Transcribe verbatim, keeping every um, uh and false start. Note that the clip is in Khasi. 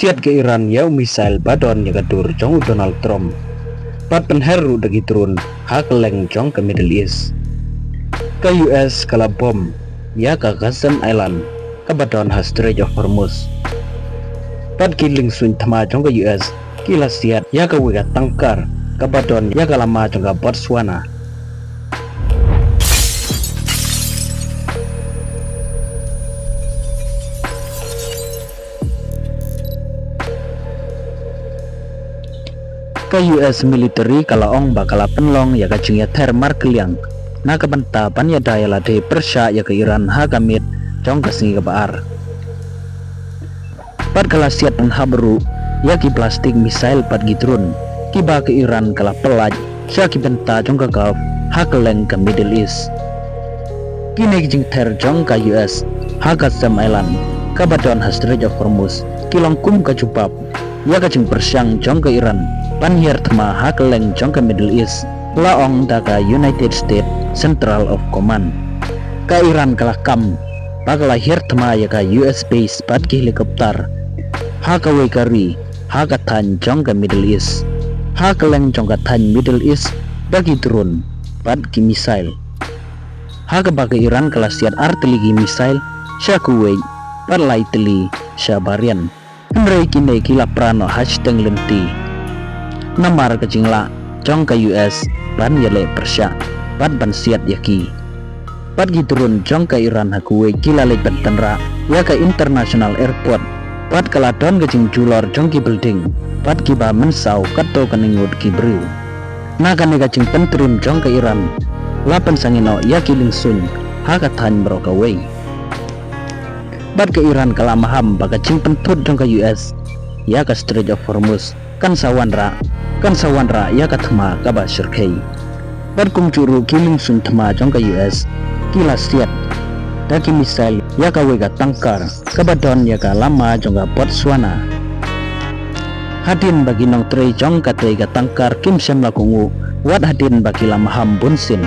Siat ka Iran ïa u missile ba don ïa ka dur jong u Donald Trump. Bad pynher ruh da ki drone ha kylleng jong ka Middle East. Ka U S ka la bom ïa ka Qasem Island kaba don ha Strait of Hormuz. Bad ki lyngsuin thma jong ka U S ki la siat ïa kawei ka tanker kaba don ïa ka lama jong ka Botswana. Ka U S military ka la ong ba ka la pynlong ïa ka jingïather markylliang na ka bynta ban ïada ïalade pyrshah ïa ka Iran ha ka miet jong ka sngi kaba ar. Bad ka la siat pynhap ruh ïa ki ballistic missile bad ki drone kiba ka Iran ka la pyllait sha ki bynta jong ka Gulf ha kylleng ka Middle East. Kine ki jingther jong ka U S ha ka Qasem Island kaba don ha Strait of Hormuz ki long kum ka jubab ïa ka jingpyrshang jong ka Iran ban hiar thma ha kylleng jong ka Middle East, la ong da ka United States Central of Command. Ka Iran ka la kam ba ka la hiar thma ïa ka U S base bad ki helicopter ha kawei ka ri ha ka thaiñ jong ka Middle East. Ha kylleng jong ka thaiñ Middle East da ki drone bad ki missile. Ha kaba ka Iran ka la siat ar tylli ki missile sha Kuwait bad lai tylli sha Bahrain. Hynrei kine ki la pra noh ha shiteng lynti namar ka jinglah jong ka U S ban ïaleh pyrshah bad ban siat ïa ki. Bad ki drone jong ka Iran ha Kuwait ki la leit ban tynrah ïa ka international airport bad ka la don ka jingjulor jong ki building bad kiba mynsaw katto katne ngut ki briew. Na kane ka jingpyntriem jong ka Iran la pynsangeh noh ïa ki lyngsuin ha ka thaiñ baroh kawei. Bad ka Iran ka la maham ba ka jingpynthut jong ka U S ïa ka Strait of Hormuz kan sa wanrah, kan sa wanrah ïa ka thma kaba shyrkhei. Bad kumjuh ruh ki lyngsuin thma jong ka U S ki la siat da ki missile ïa kawei ka tanker kaba don ïa ka lama jong ka Botswana. Hadien ba ki nongtrei jong katei ka tanker kim shym la kohnguh wat hadien ba ki la maham bunsien